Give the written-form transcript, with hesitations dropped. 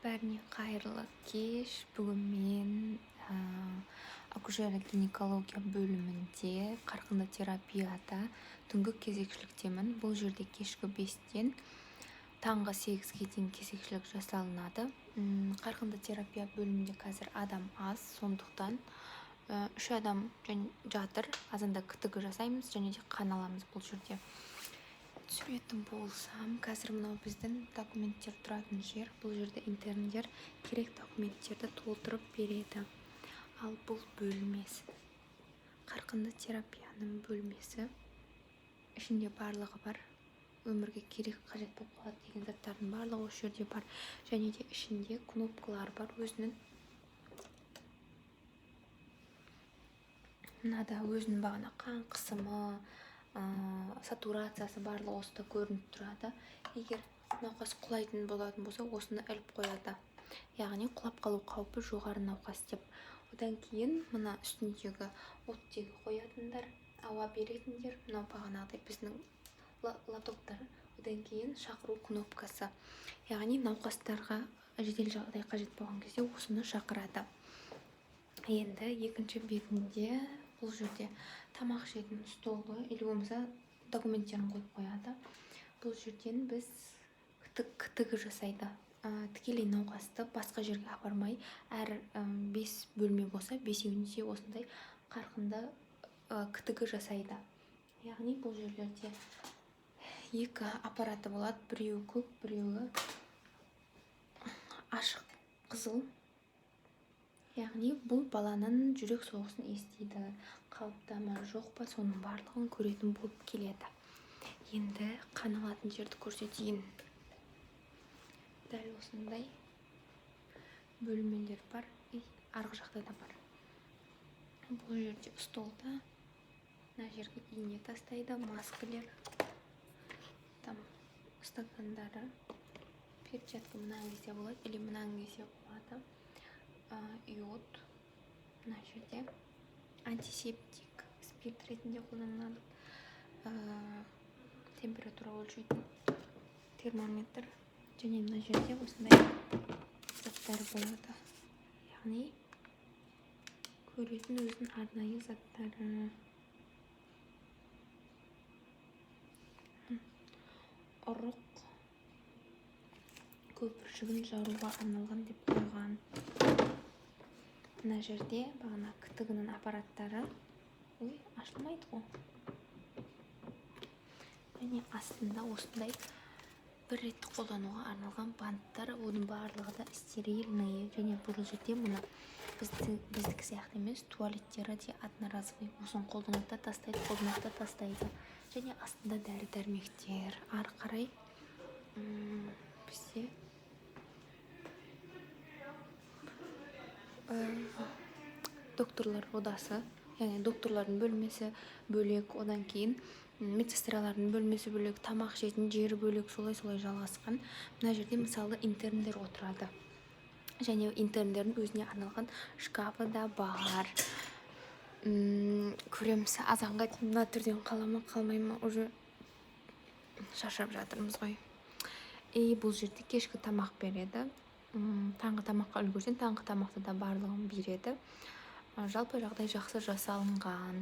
Бәріне қайырлы кеш. Бүгін мен акушерия-гинекология бөлімінде қарқынды терапияда түнгі кезекшіліктемін. Бұл жерде кешкі 5-тен таңғы 8-ге дейін кезекшілік жасалынады. Қарқынды терапия бөлімінде қазір адам аз, сондықтан 3 адам жатыр. Азанда КТГ жасаймыз және де қан аламыз бұл жерде. Түсіретін болсам, қазір мынау біздің документтер тұратын жер. Бұл жерде интерндер керек документтерді толтырып береді. Ал бұл бөлмесі қарқынды терапияның бөлмесі. Ішінде барлығы бар. Өмірге керек, қажет болып қалады деген заттардың барлығы осы жерде бар. Және де ішінде кнопкалар бар өзінің. Мынада өзінің бағана қан қысымы, сатурациясы барлығы осында көрініп тұрады. Егер науқас құлайтын болатын болса, осыны іліп қояды. Яғни құлап қалу қаупі жоғары науқас деп. Одан кейін мына үстіндегі оттегі қоятындар, ауа беретіндер, мынау бағанағыдай біздің лотоктар. Одан кейін шақыру кнопкасы. Яғни науқастарға жедел жағдай қажет болған кезде осыны шақырады. Енді екінші бетінде бұл жерде тамақ ішетін столы или болмаса документтерін қойып қояды. Бұл жерден біз КТГ жасайды. Тікелей науқасты басқа жерге апармай, әр 5 бөлме болса, бесеуінде осындай қарқынды КТГ жасайды. Яғни бұл жерлерде 2 аппараты болады, біреуі көк, біреуі ашық қызыл. Яғни бұл баланың жүрек соғысын естиді, қалыпта ма, жоқ па, соның барлығын көретін болып келеді. Енді қан алатын жерді көрсетейін. Дәл осындай бөлмелер бар, и арғы жақта да бар. Бұл жерде столда мына жерге ине тастайды, маскалер, там стакандары, перчатка мына кезде болады или мына кезде болады. Йод мына жерде антисептик, спирт ретінде қолданылады. Температура өлшейтін термометр және мына жерде осындай заттар болады. Яғни көретін өзінің арнайы заттары. Ұрық көпіршігін жаруға арналған деп қойған. Мына жерде бағана КТГ-ның аппараттары. Ой, ашылмайды ғой. Және астында осындай бір реттік қолдануға арналған банттар, оның барлығы да стерильный. Және бұл жерде мына біздікі сияқты емес, туалеттері де одноразовый. Осыны қолданады да тастайды, қолданады да тастайды. Және астында дәрі-дәрмектер. Ары қарай бізде докторлар одасы, яғни докторлардың бөлмесі бөлек, одан кейін медсестралардың бөлмесі бөлек, тамақ ішетін жері бөлек, солай-солай жалғасқан. Мына жерде мысалы интерндер отырады. Және интерндердің өзіне арналған шкафы да бар. Көреміз, азанға дейін мына түрден қала ма, қалмай ма, уже шаршап жатырмыз ғой. И бұл жерде кешкі тамақ береді. Таңғы тамаққа үлгерсең, таңғы тамақты да барлығын береді. Жалпы жағдай жақсы жасалынған.